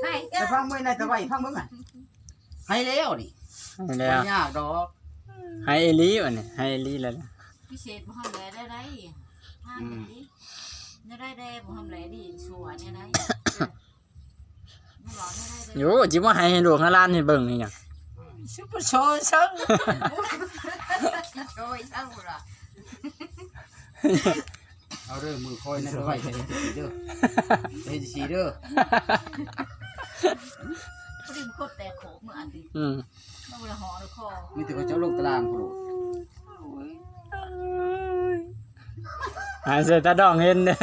ໄປຟັງເບິ່ງໃນຕະໄວ ຟັງເບິ່ງຫັ້ນ ໃຫ້ແລ້ວນີ້ ໃຫ້ແລ້ວ ບໍ່ຍາກດອກ ໃຫ້ອີ່ຫຼີບັດນີ້ ໃຫ້ອີ່ຫຼີແລ້ວ ພິເສດບໍ່ທຳແຫຼໄດ້ ອືມ ແນວໃດແດ່ບໍ່ທຳແຫຼດີຊົ່ວແນວໃດ ໂຍ ຊິມາໃຫ້ ໃຫ້ລູກໃຫ້ຫຼານໃຫ້ເບິ່ງອີ່ຫຍັງ ຊິໄປຊ່ອຍຊັ້ນ ຊ່ອຍຊັ້ນພຸ້ນລະ ເອົາເດີ ມືຄ່ອຍນັ້ນໄປໄວ້ໃສ່ເຮັດຈັ່ງຊີ້ເດີ ໃສ່ເຮັດຈັ່ງຊີ້ເດີ ພໍດີມັນກົດແຕກໂຂກມື້ອັນນີ້ ອືມ ມັນບໍ່ໄດ້ຫໍ່ລະຄໍ ມີແຕ່ເຂົາເຈົ້າລົງຕາລາງພຸ້ນໂລດ ໃຫ້ໃສ່ຕາດອງເຫັນເດີ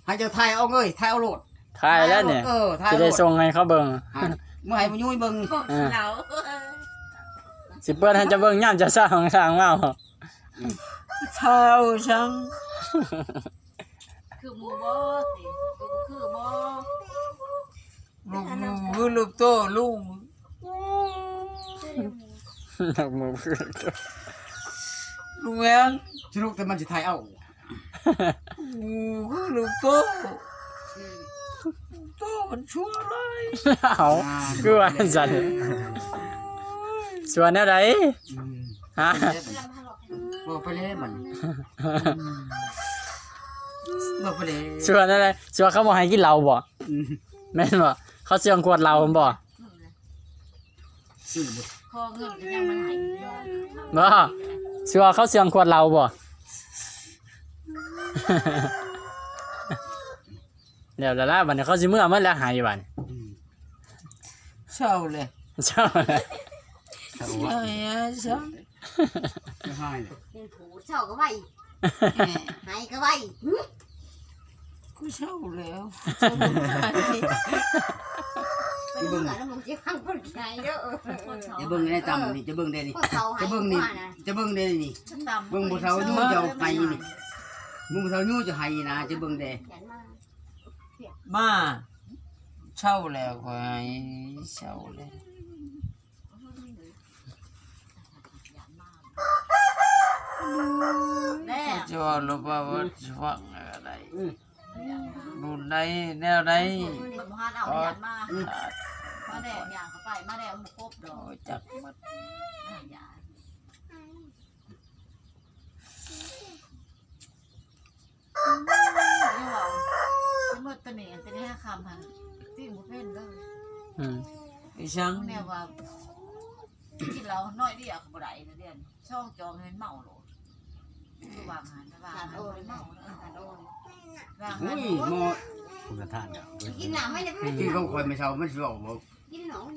ໃຫ້ເຈົ້າຖ່າຍເອົາເລີຍ ຖ່າຍເອົາໂລດ ຖ່າຍແລ້ວນີ້ ເອີ ຖ່າຍ ຊິໄດ້ສົ່ງໃຫ້ເຂົາເບິ່ງ ເມື່ອໃຫ້ບໍ່ຍຸ້ຍເບິ່ງ ເອີ ຊິເປີດໃຫ້ເຈົ້າເບິ່ງຍາມເຈົ້າສ້າງ ສ້າງເວົ້າ ອືມ ທ້າວຊ່າງ ຄືໝູ່ບໍ່ຕິ ຄືບໍ່ ລູກໝູ່ຄືລູກໂຕ ລຸງ ລູກໝູ່ຄືລູກໂຕ ລຸງແຫວງ ສະຫຼຸບແຕ່ມັນຊິຖ່າຍເອົາ ໝູ່ຄືລູກໂຕ ໂຕມັນຊົ່ວຫຼາຍ ເອົ້າ ຄືວ່າຊັ້ນ ຊົ່ວແນວໃດ? ອືມ ຮະ? ເວົ້າໄປແລ້ວບັດນີ້ ອືມ ເວົ້າໄປແລ້ວ ຊົ່ວແນວໃດ? ຊົ່ວເຂົາບໍ່ໃຫ້ກິນເຫຼົ້າບໍ່? ອືມ ແມ່ນບໍ່? ເຂົາເຊື່ອງຂວດເຫຼົ້າບໍ່? ຊື້ບໍ່? ຂໍເງິນກໍຍັງມັນໃຫ້ຢູ່ ບໍ່? ເຊື່ອເຂົາເຊື່ອງຂວດເຫຼົ້າບໍ່? ແລ້ວລະລະ ບັດນີ້ເຂົາຊິເມືອໝົດແລ້ວ ໃຫ້ບັດນີ້ ອືມ ເຊົາແລ້ວ ເຊົາແລ້ວ ເຊົາແລ້ວ ເຊົາແລ້ວ ເປັນຜູ້ເຊົາກໍໄວ ໃຫ້ກໍໄວ ຫຶ ກູເຊົາແລ້ວ ເຊົາແລ້ວ ໄປເມືອນຳລຸງຈິຟັງເພິ່ນໃຫຍ່ເດີ ຈະເບິ່ງໄດ້ຕຳນີ້ ຈະເບິ່ງໄດ້ນີ້ ຈະເບິ່ງນີ້ ຈະເບິ່ງໄດ້ນີ້ ເບິ່ງຜູ້ເຖົ້າຢູ່ເຈົ້າໄຫ້ນີ້ ເບິ່ງຜູ້ເຖົ້າຢູ່ເຈົ້າໄຫ້ນະ ຈະເບິ່ງແດ່ ມາ ເຊົາແລ້ວຂ້ອຍ ເຊົາແລ້ວ ແນ່ ເຈົ້າເວົ້າແລ້ວວ່າ ວ່າຊິຟັງແນວໃດ ອືມ ລຸ້ນໃດ ແນວໃດ ບໍ່ຫາເອົາ ອືມ ມາແດ່ ຍ່າງເຂົ້າໄປ ມາແດ່ ບໍ່ຄົບດອກ ໂອ້ຍ ຈັກໝົດ ເອີ ເວົ້າ ຊິໝົດໂຕນີ້ ໂຕນີ້ຫາຄຳຫັ້ນ ຕິງບໍ່ເປັນເລີຍ ອືມ ອີ່ຫຍັງ ແນວວ່າ ກິນເຫຼົ້າໜ້ອຍດຽວກໍບໍ່ໄດ້ນະ ດຽວນີ້ ສອງຈອກແມ່ນເມົາໂລດ ຄືວ່າງຫັ້ນ ແຕ່ວ່າ ຂາດໂອນ ເມົາ ເອີ ຂາດໂອນ ວ່າງ ໂອ້ຍ ໝໍ້ ຄຸນນະທ່ານກໍ ກິນນ້ຳໄວ້ນະ ກິນຂອງຂ້ອຍແມ່ເຖົ້າ ມັນຊິເວົ້າບໍ່? ກິນໜອງ